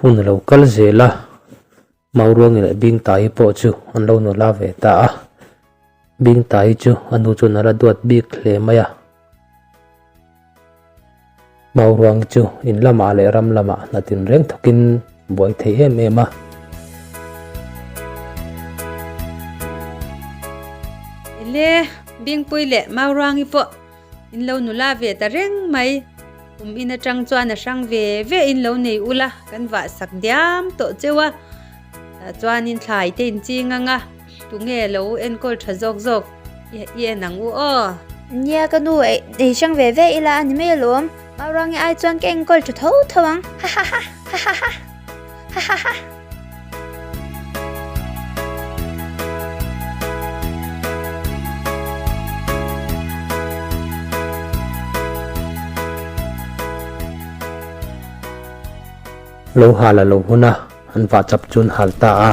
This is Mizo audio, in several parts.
Hun a lo kal zel a, Mauruangi leh Bingtaii pawh chu an lo nula ve ta a. Bingtaii chu a nu chuan a la duat bik hle mai a. Mauruangi chu in lamah leh ram lamah hna tinreng thawkin buai thei em em a. Ele, Bingpui leh Mauruangi pawh In lo nula ve ta reng mai. Kum in atang chuan a hrang ve ve in lo nei ula kan vah sak diam tawh cheu a. Tah chuan in thlai te in ching ang a, tunge lo enkawl tha zawk zawk i en ang u aw. Nia ka nu ei hrang ve ve ila a ni mai alawm. Maurangi ai chuan ka enkawl tha tho tho ang. Hahaha hahaha hahaha. Lo hal a lo hun a, an vah chap chu an hal ta a.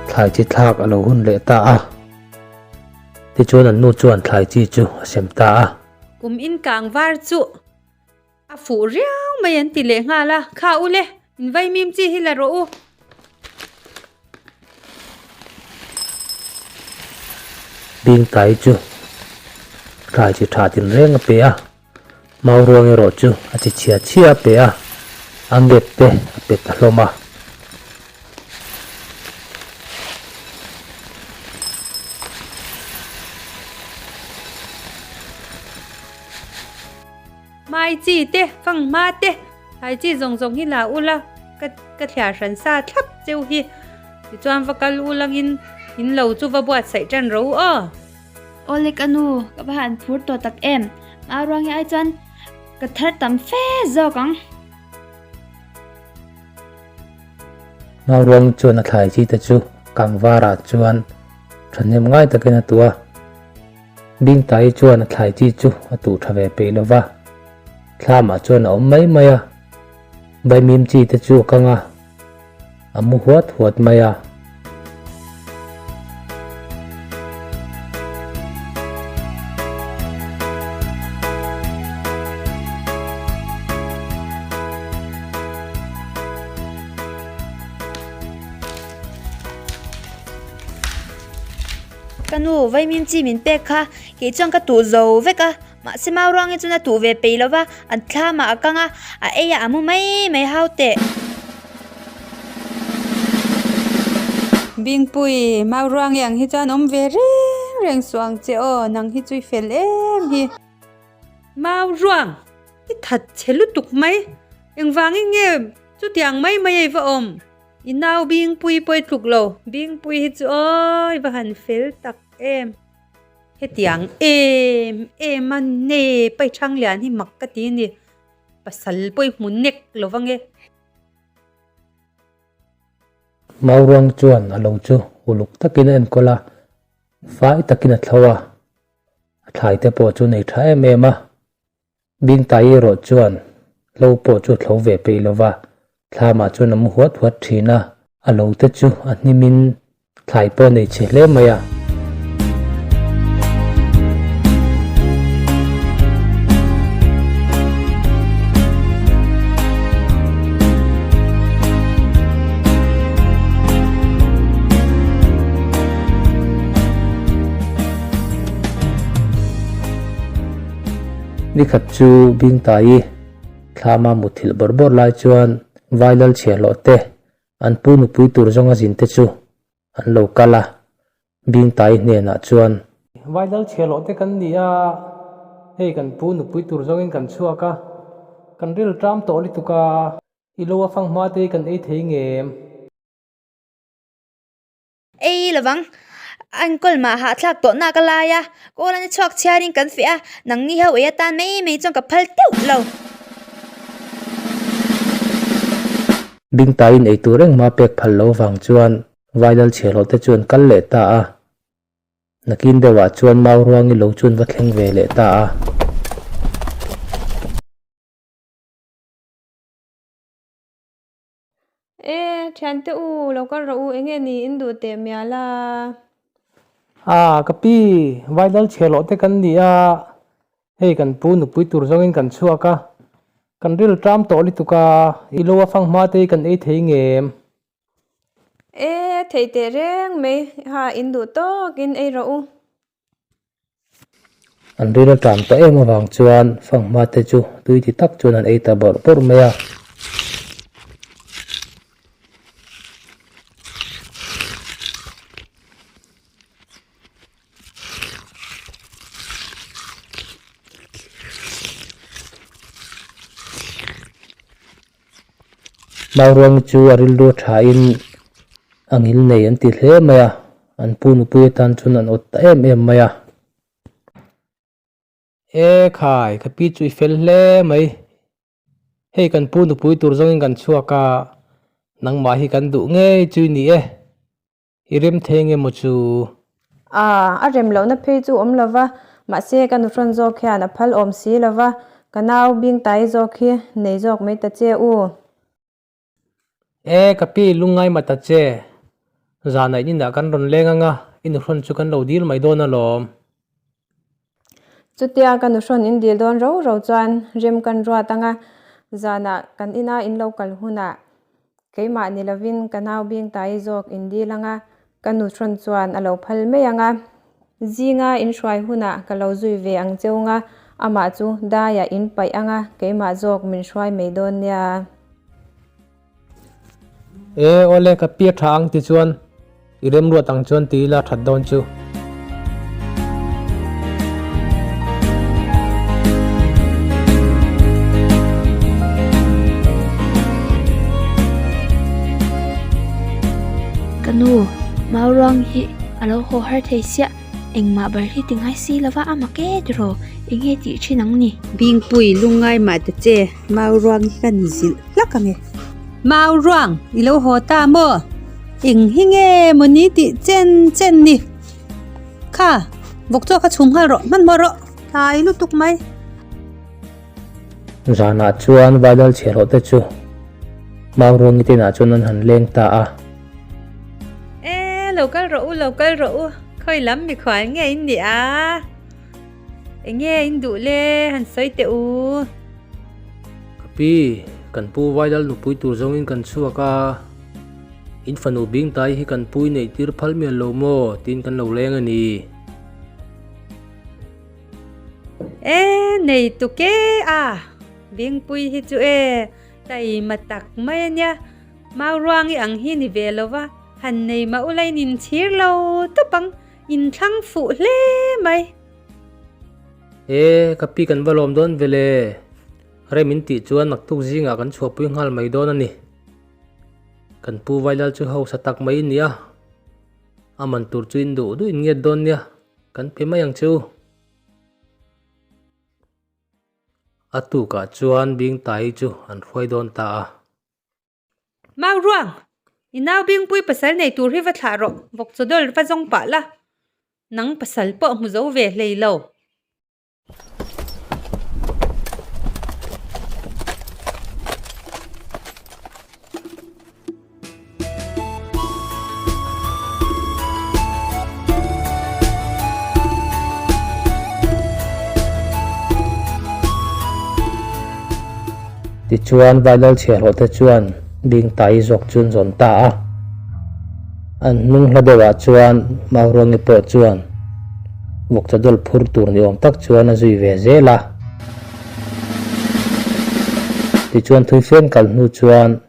Thlai chi thlak a lo hun leh ta a, tichuan an nu chuan thlai chi chu a sem ta a. Kum in kang var chu a fuh riau mai an ti leh nghal a, Kha u le, in vaimim chi hi la rawh u. Bingtai chu thlai chi tha tinreng a pe a. Mau ruang erawh chu a chi chhia chhia a pe a, a nghet te a pe ta hlawm a. Mai chi te, fang hma te, thlai chi zawng zawng hi la ula ka ka thliar hran sa thlap cheu hi. Tichuan va kal ulangin in lo chu va buatsaih tan ro aw. Awle ka nu, ka va han phur tawh tak em? Mau ruang hi ai chuan ka thar tam fe zawk ang. Mau ruang chuan a thlai chi te chu kang varah chuan thahnem ngai takin a tuh a. Bingtai chuan a thlai chi chu a tuh tha ve peih lo va, thlamah chuan a awm mai mai a. Vaimim chi te chu a kang a. A mu huat huat mai a. Ka nu, vaimim chi min pek kha, kei chuan ka tuh zo vek a, mahse Mauruangi chuan a tuh ve peih lo va, an thlamah a kang a, a ei a, a mu mai mai hau teh. Bingpui, Mauruangi ang hi chuan awm ve reng reng suh ang che aw, nang hi chu i fel em hi. Mauruang, i that chhe lutuk mai, engvangin nge chutiang mai mai ei va awm? I nau Bingpui pawh i tluk lo, Bingpui hi chu aw i va han fel tak em. Hetiang em em a ne pai thang lian hi mak ka ti a ni. Pasal pawh i hmu nek lo vang e. Mauruang chuan a lo chu uluk takin a enkawl a, fai takin a thlo a, a thlai te pawh chu nei tha em em a. Bingtai erawh chuan hlo pawh chu a thlo ve peih lo va, thlamah chuan a mu huat huat thin a, a lo te chu a hnimin thlai pawh a nei chhe hle mai a. Nikhat chu Bingtai thlama muthilh bawrh bawrh lai chuan Vailal chhiahhlawh te, an pu nupui tur zawnga zin te chu an lo kal a, Bingtai hnenah chuan. Vailal chhiahhlawh te kan ni a, hei kan pu nupui tur zawngin kan chhuak a, kan ril ṭam tawh lutuk a, i lo a fang hma te hi kan ei thei ngem? Ei lovang, a enkawl mah hahthlak tawh nak a lai a, kawl an i chhuak chhiarin kan feh a, nangni ho ei atan mai mai chuan ka phal teuh lo. Bingtaiin ei tur engmah pek phal lo vang chuan Vailal chhiahhlawh te chu an kal leh ta a, nakin deuhah chuan Mauruangi lo chu an va thleng ve leh ta a. E, thiante u, lo kal rawh u, enge ni in duh teh mial a? A, ka pi, Vaidal chhiahloh te kan ni a, hei kan pu nupui tur zawngin kan chhuak a, kan ril ṭam tawh lutuk a, i lo a fang hma te hi kan ei thei ngem? E, thei teh reng mai, ha in duh tawkin ei rawh u. An ril a ṭam tawh em avang chuan fanghma te chu tui ti tak chuan an ei ta bawrh bawrh mai a. Mauruangi chu a rilru thain a ngil nei an ti hle mai a, an pu nupui atan chuan an awt ta em em mai a. E khai, ka pi chu i fel hle mai. Hei kan pu nupui tur zawngin kan chhuak a, nangmah hi kan duh ngei chu i ni e. I rem thei nge maw chu? A, a rem lohna phei chu awm lova, mahse ka nuhrawn zawk hian a phal awm si lova, ka nau bingtai zawk hi nei zawk mai ta che u. E, ka pi lungngai mah ta che. Zanah in inah kan rawn leng anga, i nuhrawn chu kan lo dil mai dawn alawm. Chutia ka nuhrawn in dil dawn ro ro chuan rem kan ruat anga, zanah kan ina in lo kal hunah Keimah ni lovin ka nau bing tai zawk in dil anga ka nu hrawn chuan a lo phal mai anga zinga in hruai hunah ka lo zui ve ang cheu nga amah chu daiah in paih anga keimah zawk min hruai mai dawn nia. E awle ka pi a tha ang ti chuan i remruat ang chuan ti ila that dawn chu. Ka nu, Mauruang hi a lo haw har thei siah, engmah ber hi ti ngai si lova a mak e tiraw, enge tih thin ang ni? Bingpui lungngai mah ta che, Mauruang hi ka ni zilh hlak ang e. Mauruang, i lo haw ta maw? Eng hi nge mawni tih chen chen ni? Kha, vawk chu kha chhum nghal rawh, hmanhmawh rawh, tlai lutuk mai. Zanah chuan Vaidal chhiahhlawh te chu Mauruangi te inah chuan an han leng ta a. E, lo kal rawh u, lo kal rawh u, khawi lam mikhual nge in nih a? Enge in duh le, han sawi teh u. Ka pi, kan pu Vaidal nupui tur zawngin kan chhuak a. In fanu bingtai hi kan pui neih tir phal mial lo maw tiin kan lo leng a ni. E, nei tuk e a, Bingpui hi chu e, taima tak mai a nia, Mauruangi ang hi ni ve lo va, han nei mah ula in inchhir lo tawp ang, in thlang fuh hle mai. E, ka pi kan va lawm dawn ve le, rem in tih chuan naktuk zingah kan chhuahpui nghal mai dawn a ni. Kan pu Vailal chu hausa tak mai in nia, a man tur chu in duh duh in ngiat dawn nia, kan pe mai ang che u. A tukah chuan Bingtai chu an hruai dawn ta a. Mau ruang, i nau Bingpui pasal nei tur hi va thlah rawh, vawk chawdawlh va zawng pah la, nang pasal pawh hmu zo ve hlei lo. Tichuan Vailal chhiahhlawh te chuan Bingtai zawk chu an zawn ta a. An hnung hla deuhah chuan Mauruangi pawh chuan Vawkchadawlh phur tur ni awm tak chuan a zui ve zel a. Tichuan Thuifian kal hnu chuan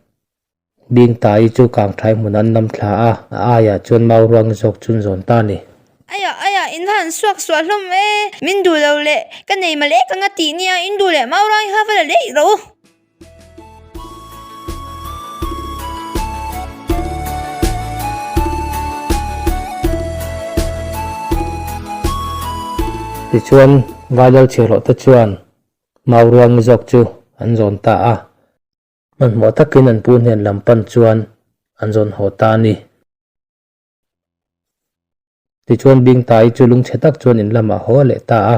Bingtai chu Kangthai hmun an lam thla a, a aiah chuan Mauruangi zawk chu an zawn ta a ni. Aiah aiah in han suak suah hlawm e, min duh lo leh ka nei ma lek anga tih nia, in duh leh Mauruangi kha va la leh rawh u. Tichuan, Vailal chhiahhlawh te chuan Mauruangi zawk chu an zawn ta a, hmanhmawh takin an pu hnen lam pan chuan an zawn haw ta a ni. Tichuan Bingtai chu lungchhe tak chuan in lamah haw leh ta a.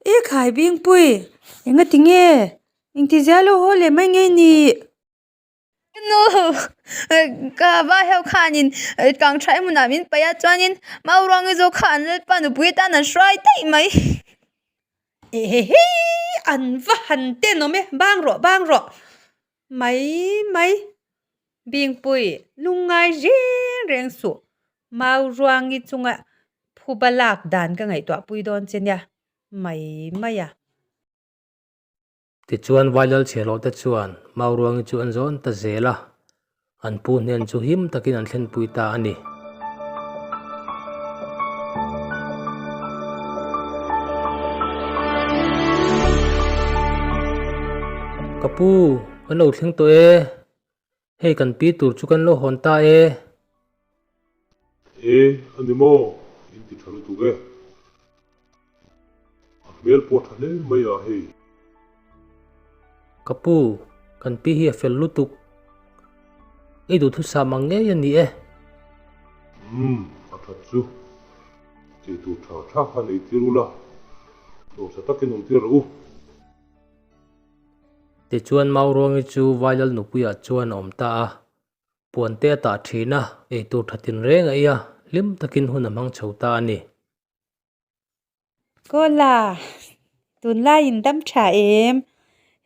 E khai Bingpui, enga ti nge? Engti zia lo haw leh mai nge ni? Nu, ka va heuh khanin kang tha hmunah min paih a, chuanin Mauruangi zawk kha an lalpa nupui atan an hruai daih mai. Ehehe, an va han tenawm e, bang rawh, bang rawh. Mai mai, Bingpui, lungngai reng reng suh. Mauruangi chunga phuba lak dan ka ngaihtuah pui dawn che nia, mai mai a. Tichuan Vailal chhiahhlawh te chuan Mauruangi chu an zawn ta zel a, an pu hnen chu him takin an thlenpui ta a ni. Ka pu, kan lo thleng tawh e, hei kan pi tur chu kan lo hawn ta e. E, a ni maw? In ti tha lutuk e. A hmel pawh tha hle mai a hei. Ka pu, kan pi hi a fel lutuk. I duhthusam ang ngei a ni e. Umm, a that chu. Eitur tha tha khan ei tir ula, hlawhsa takin awm tir rawh u. Tichuan Mauruangi chu Vailal nupuiah chuan a awm ta a. Puan te a tah thin a, eitur tha tinreng a ei a, hlim takin hun a hmang chho ta a ni. Kawla, tunlaiin dam tha em?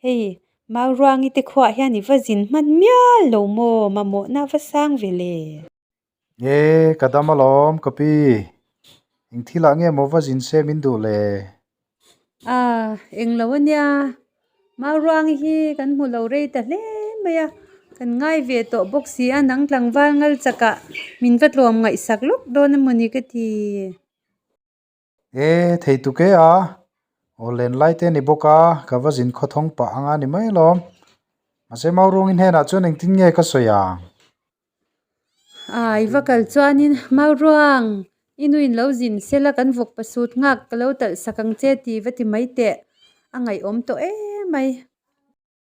Hei, Mauruangi te khuaah hian i va zin hman mial lo maw? Mamawhna a va sang ve le. E, ka dam alawm ka pi. Eng thilah nge maw va zin se min duh le? A, englo ania, Mauruangi hi kan hmu lo rei ta hle mai a, kan ngai ve tawh bawk si a, nang tlangval ngal chakah min va tlawm ngaihsak lawk dawn emawni ka ti. E, thei tuk e a, aw len lai te a ni bawk a, ka va zin khawthawng pah anga ni mai alawm. Mahse Mauruangi hnenah chuan engtin nge ka sawi ang? A, i va kal chuanin Mauruang, i nuin lo zin sela kan vawk pasut nghak ka lo talh sak ang che ti va ti mai teh, a ngaihawm tawh em mai.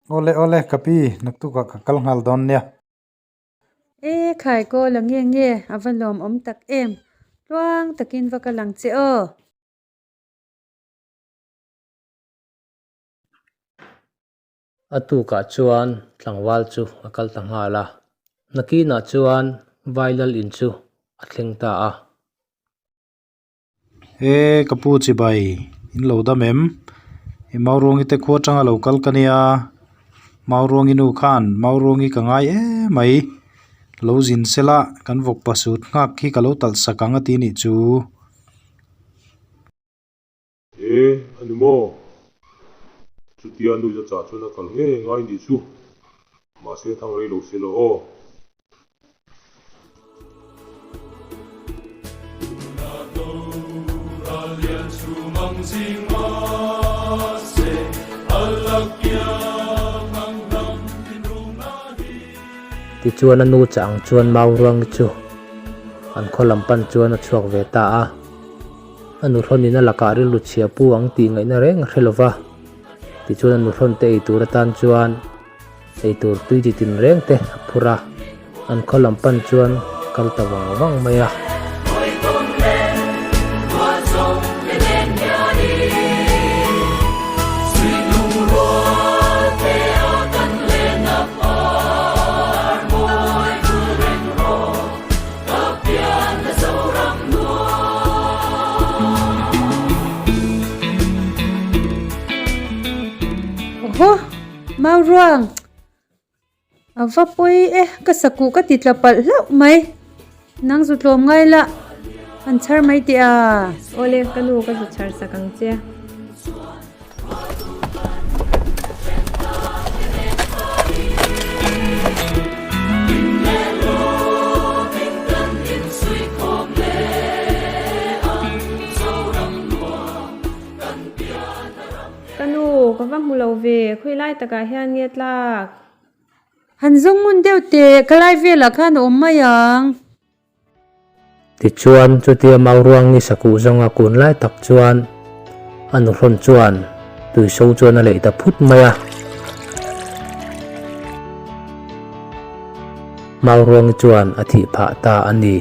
Awle awle, ka pi, naktukah ka kal nghal dawn nia. E, khai kawl a nge nge, a va lawmawm tak em, tluang takin va kal ang che aw. A tukah chuan tlangval chu a kal ta nghal a, nakinah chuan Vailal in chu a thleng ta a. E, ka pu chibai, in lo dam em? I Mauruangi te khua atanga lo kal ka nia, Mauruangi nu khan Mauruangi ka ngai em mai, lo zin sela kan vawk pasut nghak khi ka lo talh sak ang a ti nih chu. E, a ni maw? Chutia nuih a chah chuan a kal ngei ngai nih chu. Mahse thang rei lo se lo aw. Tichuan a nu chah ang chuan Mauruangi chu an khaw lam pan chuan a chhuak ve ta a. A nuhrawnin a lakah rilru chhia pu ang tih ngaihna reng a hre lo va. Tichuan a nuhrawn te ei tur atan chuan ei tur tui chi tin reng te a phur a, an khaw lam pan chuan kal ta vang vang mai a. Oho! Mauruang! A va pawi e, ka sakuh ka ti tla palh hlauh mai. Nang zu tlawm ngai la, an chhar mai teh a. Awle, ka nu ka zu chhar sak ang che. Ka nu, ka va hmu lo ve, khawi lai takah hian nge tlak? Han zawng ngun deuh teh, ka lai velah khan a awm mai ang. Tichuan, chutia Mauruangi sakuh zawnga kun lai tak chuan a nuhrawn chuan tuiso chuan a leih ta phut mai a. Mauruangi chuan a thih phah ta a ni.